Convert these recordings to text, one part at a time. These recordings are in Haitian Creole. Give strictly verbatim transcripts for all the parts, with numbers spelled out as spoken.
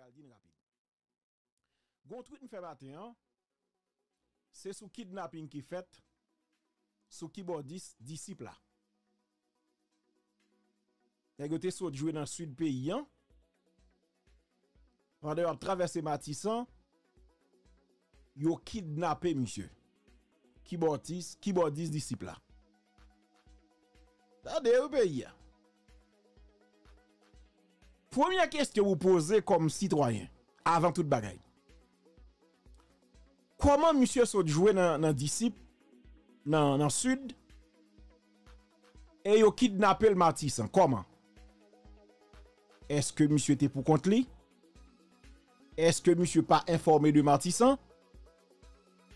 Al di n rapid. Gon tweet m fè maten an, se sou kidnaping ki fèt sou kibòdis Disip la. Nèg yo te sot jwe nan sid peyi an. Pandan yo ap travèse Matisan, yo kidnape misye. Kibòdis, kibòdis Disip la. Tande wi peyi a. Premye kesyon ou poze kòm sitwayen, avan tout bagay. Kòman misye sot jwe nan, nan Disip, nan, nan Sid, e yo kidnape l Matisan? Kòman? Èske misye te pou kont li? Èske misye pa enfòme de Matisan?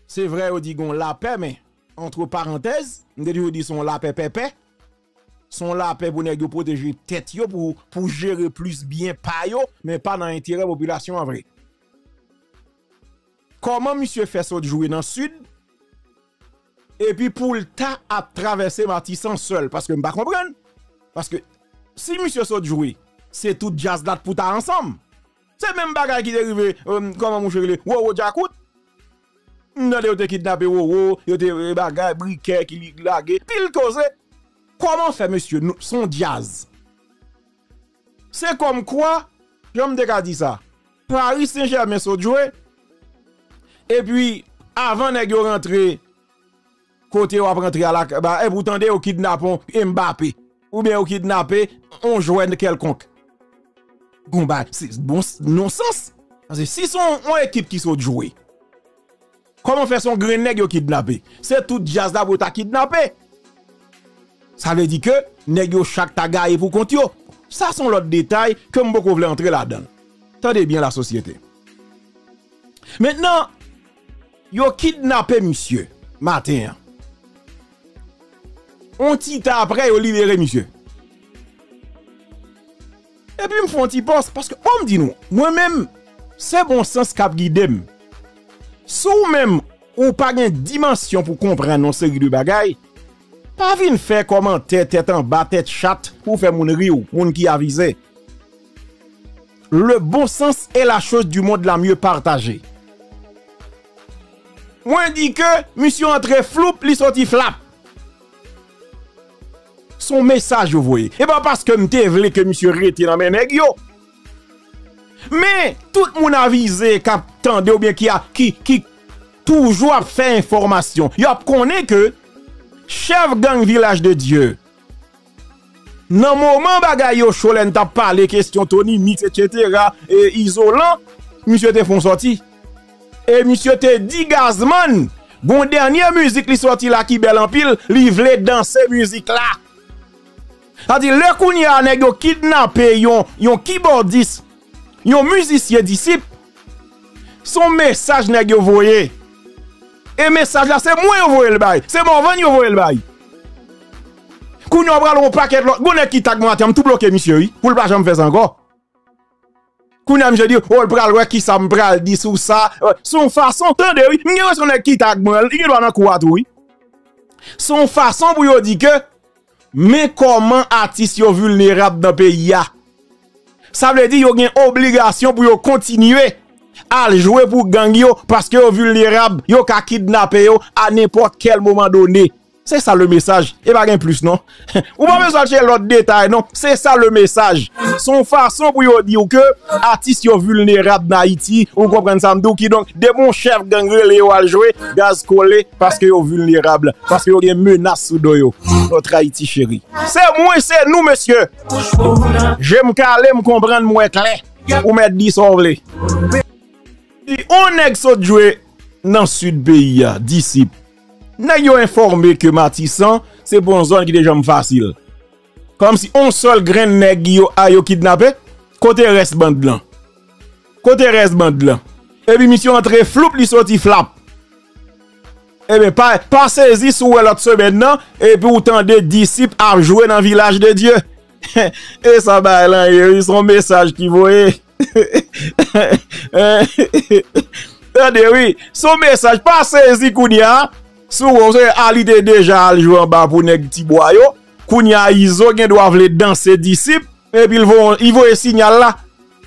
Se vre yo di gon lapè, men, antre parantèz, m te toujou di se yon lapè pèpè. Se yon lapè pou nèg yo pwoteje tèt yo, pou, pou jere plis byen pa yo, men pa nan enterè popilasyon an vre. Kòman misye fè sot jwe nan Sid, epi pou l ta ap travèse Matisan sèl? Paske m pa konprann. Paske si misye sot jwe, se tout djaz la t pou ta ansanm. Se menm bagay ki te rive, euh, kòman mouche rele, Wowo Djakout. M tande yo te kidnape Wowo, yo te, euh, bagay, brikè ki li lage, pil koze. Kòman fè, mesye, nou, se yon djaz? Se kòmkwa, jan m te ka di sa, Paris Saint-Germain sot jwe, epi avan nèg yo rantre kote yo ap rantre a la, ba, epi ou tande yo kidnape yon Mbappé, oubyen yo kidnape yon jwè kèlkonk. Bon, ba, se bon s-, nonsans. Paske si se yon, yon ekip ki sot jwe, kòman fè se yon grenn nèg yo kidnape? Se tout djaz la pou yo ta kidnape. Sa vle di ke nèg yo chak ta gaye pou kont yo. Sa se yon lòt detay ke m poko vle antre ladan l. Tande byen, lasosyete. Mentnan, yo kidnape misye maten an. On ti tan apre, yo libere misye. Epi m fè on ti pòz, paske, bon, m di nou, mwen menm, se bon sans k ap gide m. Si w menm, ou pa gen dimansyon pou konprann yon seri de bagay, pa vin fè kòmantè tèt anba, tèt chat, pou fè moun ri w, moun ki avize. Le bon sens est la chose du monde la mieux partagée. Mwen di ke misye antre floup, li soti flap. Se yon mesaj yo voye. E pa paske m te vle ke misye rete nan men nèg yo. Men, tout moun avize k ap tande oubyen ki a, ki, ki toujou ap fè enfòmasyon, y ap konnen ke chèf gang Vilaj de Dye, nan moman bagay yo cho, lè n t ap pale kesyon Tony Mix, etsetera, e Izolan, misye te fè yon sòti. E misye te di Gazman, gon dènye mizik li sòti la ki bèl anpil, li vle danse mizik la. Sa di, lè kounye a nèg yo kidnape yon, yon kibòdis, yon mizisyen Disip, se yon mesaj nèg yo voye. E mesaj la, se mwen yo voye l bay. Se Morvan yo voye l bay. Kounye a, w pral yon pakèt lòt. Gon nèg ki tag mwen atè, m tou bloke misye, wi. Pou l pa janm fè sa ankò. Kounye a, misye di, o, l pral wè kisa m pral di sou sa. Se yon fason, tande, wi. M gen yon nèg ki tag mwen, li gen dwa nan kou a tou, wi. Se yon fason pou yo di ke, men kòman atis yo vilnerab nan peyi a. Sa vle di yo gen obligasyon pou yo kontinye al jwe pou gang yo, paske yo vilnerab, yo ka kidnape yo a nenpòt kèl moman done. Se sa le mesaj. E pa gen plis, non. Ou pa bezwen al chèche lòt detay, non. Se sa le mesaj. Se yon fason pou yo di w ke atis yo vilnerab nan Ayiti. Ou konprann sa m di w? Kidonk, depi yon chèf gang rele yo al jwe, gaz kole, paske yo vilnerab. Paske yo gen menas sou do yo. Notre Haïti chérie. Se mwen, se nou, mesye. Je m kale, m konprann, m wè klè. Ou mèt di sa w vle. Si on nèg sot jwe nan sid peyi a, Disip, nèg yo enfòme ke Matisan se pa yon zòn ki te janm fasil. Kòmsi on sèl grenn nèg yo a yo kidnape, kote rès band lan? Kote rès band lan? Epi misye antre floup, li soti flap. Ebyen, pa, pa sezi si w wè lòt semèn nan, epi w tande Disip ap jwe nan Vilaj de Dye. E sa bagay lan ye, wi, se yon mesaj ki voye. Tande, wi, se yon mesaj. Pa sezi kounye a. Si w wè, se a li te deja al jwe anba pou nèg Tibwa yo. Kounye a, Izo gen dwa vle danse Disip. Epi l vo-, li voye sinyal la.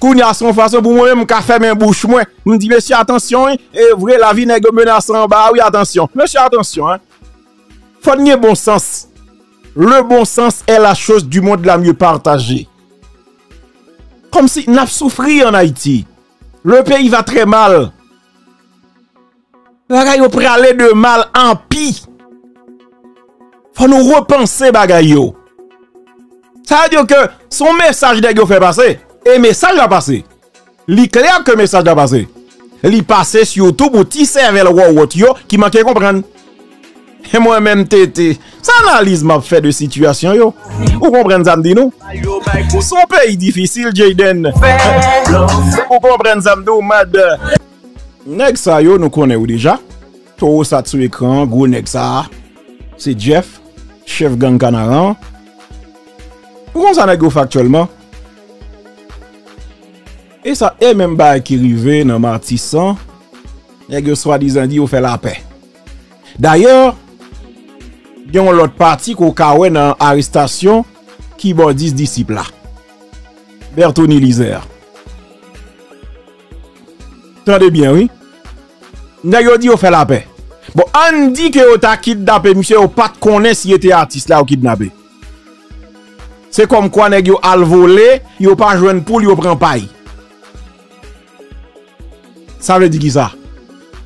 Kounye a se yon fason pou mwen menm m ka fèmen bouch mwen. M di, mesye, atansyon, wi. E vre, lavi nèg yo menase anba a, wi, atansyon. Mesye, atansyon, en. Fò n gen bon sans. Le bon sens est la chose du monde la mieux partagée. Kòmsi n ap soufri an Ayiti. Le pays va très mal. Bagay yo prale de mal an pi. Fò nou repanse bagay yo. Sa vle di ke se yon mesaj nèg yo fè pase. E mesaj la pase. Li klè ke mesaj la pase. Li pase sitou pou ti sèvèl wòwòt yo ki manke konprann. E mwen menm, Tete, sa analiz m ap fè de sitiyasyon yo? Ou konprann sa m di nou? Se yon peyi difisil, Jayden. Ou konprann sa m di w, Mad? Nèg sa yo, nou konnen yo deja. Towo sa t sou ekran an, gwo nèg sa a, se Jeff, chèf gang Kanaran. Ou konn sa nèg yo fè aktyèlman? E sa, e menm bagay ki rive nan Matisan, nèg yo swadizan di yo fè lapè. Dayè, gen yon lòt pati ke w ka wè nan arestasyon kibòdis Disip la, Berthony Lizer. Tande byen, wi. Nèg yo di yo fè lapè. Bon, ann di ke yo ta kidnape misye, yo pa t konnen si e te atis la yo kidnape. Se kòmkwa nèg yo al vole, yo pa jwenn poul, yo pran pay. Sa vle di kisa?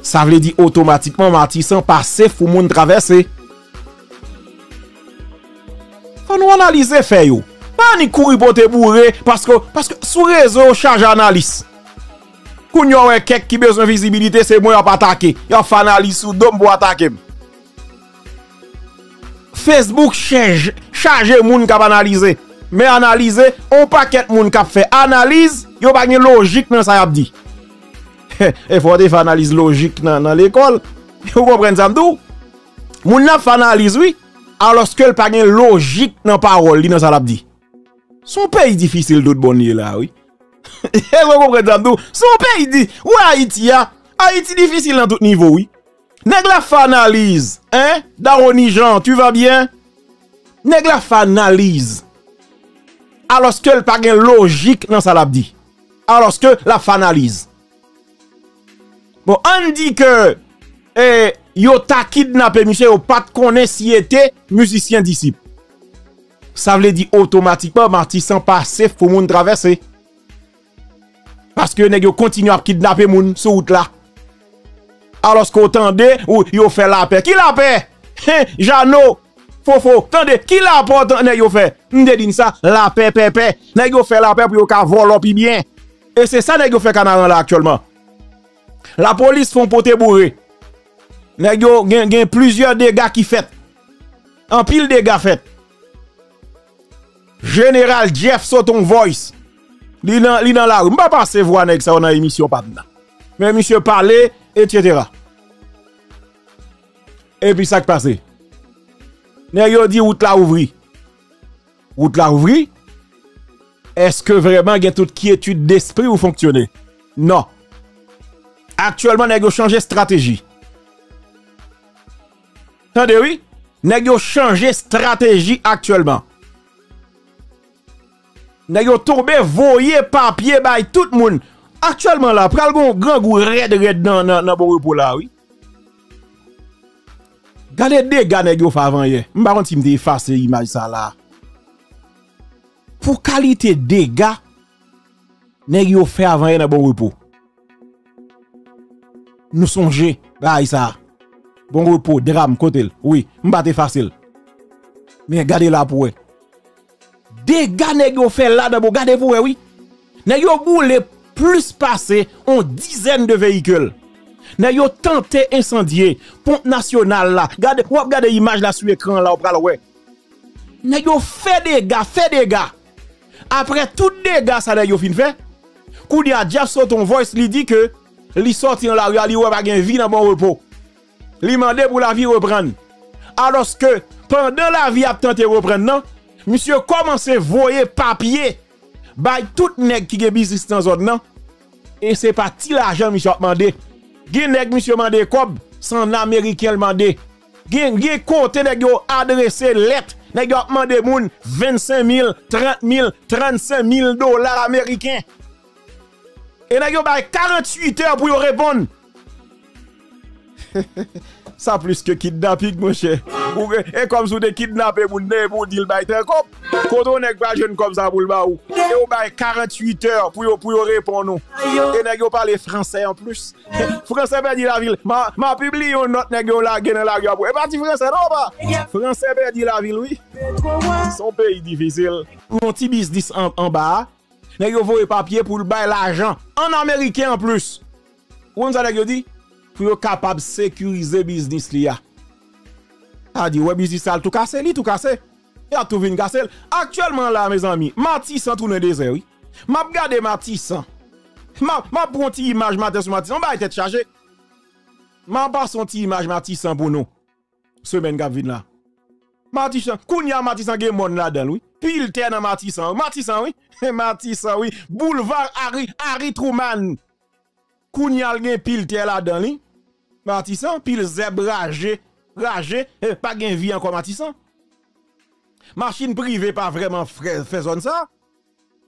Sa vle di otomatikman Matisan pa safe pou moun travèse. Fò nou analize fè yo. Pa annik kouri pote boure, paske, paske sou rezo yo chaje analis. Kounye a w wè kèk ki bezwen vizibilite, se mwen y ap atake. Y ap fè analiz sou do m pou atake m. Facebook chèj-, chaje moun k ap analize. Men analize, on pakèt moun k ap fè analiz, yo pa gen lojik nan sa y ap di. E fò w te fè analiz lojik nan, nan lekòl. Ou konprann sa m di w? Moun nan ap fè analiz, wi, alòske l pa gen lojik nan pawòl li, nan sa l ap di. Se yon peyi difisil tout bon li ye la, wi. Èske w konprann sa m di w? Se yon peyi di-, ou wè Ayiti a, Ayiti difisil nan tout nivo, wi. Nèg la fè analiz, hein? Daronijan, tu vas bien? Nèg la fè analiz. Alòske l pa gen lojik nan sa l ap di. Alòske l ap fè analiz. Bon, ann di ke, eh, yo ta kidnape misye, yo pa t konnen si e te mizisyen Disip. Sa vle di otomatikman Matisan pa safe pou moun travèse. Paske nèg yo kontinye ap kidnape moun sou wout la. Alòske w tande, ou, yo fè lapè. Ki lapè? Hen, Jano, Fofo, tande, ki lapè w tande nèg yo fè? M te di n sa, lapè pèpè. Nèg yo fè lapè pou yo ka vòlò pi byen. E se sa nèg yo fè Kanaran la aktyèlman. Lapolis fè yon pote boure. Nèg yo gen, gen plizyè dega ki fèt. Anpil dega fèt. Jeneral Jeff Soton Voice. Li nan, li nan lari. M pa pase vwa nèg sa yo nan emisyon pa m nan. Men misye pale, etsetera. Epi sa k pase? Nèg yo di wout la ouvri. Wout la ouvri? Èske vrèman gen tout kyetid despri ou fonksyone? Non. Aktyèlman, nèg yo chanje estrateji. Tande wi, nèg yo chanje estrateji aktyèlman. Nèg yo tonbe voye papye bay tout moun. Aktyèlman la, pral gon grangou rèd rèd nan, nan, nan Bon Repo la, wi. Gade dega nèg yo fè avanyè. M pa konn si m te efase imaj sa la. Pou kalite dega nèg yo fè avanyè nan Bon Repo. Nou sonje bagay sa. Bon Repo, dram, kote l? Wi, m pa t efase l. Men gade la pou wè. Dega nèg yo fè la nan Bon, gade pou wè wi. Nèg yo boule plis pase on dizèn de veyikil. Nèg yo tante ensandye ponp nasyonal la. Gade, w ap gade imaj la sou ekran la, w pral wè. Nèg yo fè dega, fè dega. Apre tout dega sa nèg yo fin fè, kounye a Jeff Soton Voice li di ke li sòti nan lari a, li wè pa gen vi nan Bon Repo. Li mande pou lavi reprann. Alòske, pandan lavi ap tante reprann nan, misye kòmanse voye papye bay tout nèg ki gen biznis nan zòn nan. E se pa ti lajan misye ap mande. Gen nèg misye mande kòb, se an ameriken l mande. Gen, gen kote nèg yo adrese lèt, nèg yo ap mande moun vennsenk mil, trant mil, trannsenk mil dola ameriken. E nèg yo bay karannwit è pou yo reponn. Sa plis ke kidnaping, monchè. Ou, e kòmsi w te kidnape moun nan epi w di l bay tè kòb. Kote yon nèg pral jwenn kòb sa pou l ba ou? E w bay karannwit è pou yo, pou yo reponn ou. E nèg yo pale fransè anplis. Fransè pèdi lavi l. M a, m a pibliye yon nòt nèg yo lage nan lari a pou. E pa ti fransè non, pa. Fransè pèdi lavi l, wi. Se yon peyi difisil. Yon ti biznis an, anba a, nèg yo voye papye pou l bay lajan an ameriken anplis. Ou konn sa nèg yo di? Pou yo kapab sekirize biznis li a. Sa di, wè biznis la, l tou kase, li tou kase. Y ap tou vin kase l. Aktyèlman la, mezanmi, Matisan tounen dezè, wi. M ap gade Matisan. M ap, m ap pran yon ti imaj maten sou Matisan. M bay tèt chaje. M ap pase yon ti imaj Matisan pou nou. Semèn k ap vin la. Matisan, kounye a Matisan gen mòn ladan l, wi. Pil tè nan Matisan, wi. Matisan, wi. Matisan, wi. Boulva Harry, Harry Truman. Kounye a l gen pil tè ladan li. Matisan, pil zèb raje, raje, eh, pa gen vi ankò Matisan. Machin prive pa vrèman fè, fè zòn sa.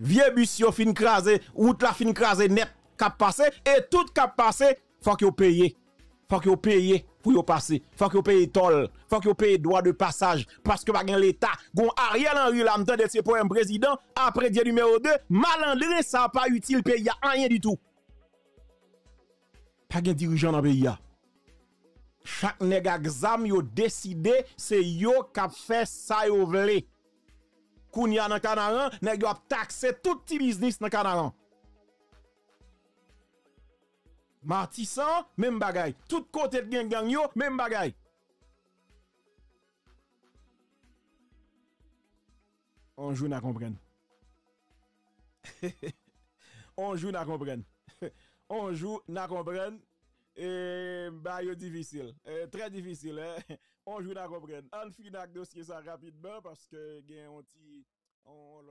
Vye bis yo fin kraze, wout la fin kraze nèt k ap pase, e tout k ap pase, fòk yo peye. Fòk yo peye pou yo pase. Fòk yo peye tòl. Fòk yo peye dwa de pasaj. Paske pa gen Leta. Gon Ariel Henry la, m tande se pwoblèm prezidan. Apre Dye nimewo de, malandren sa pa itil peyi a anyen ditou. Pa gen dirijan nan peyi a. Chak nèg ak zam yo deside se yo k ap fè sa yo vle. Kounye a nan Kanaran, nèg yo ap takse tout ti biznis nan Kanaran. Matisan, menm bagay. Tout kote t gen gang yo, menm bagay. On jou n a konprann. On jou n a konprann. On jou n a konprann. E, bagay yo difisil. E, trè difisil, en. On jou n a konprann. Ann fini ak dosye sa rapidman, paske gen yon ti, on,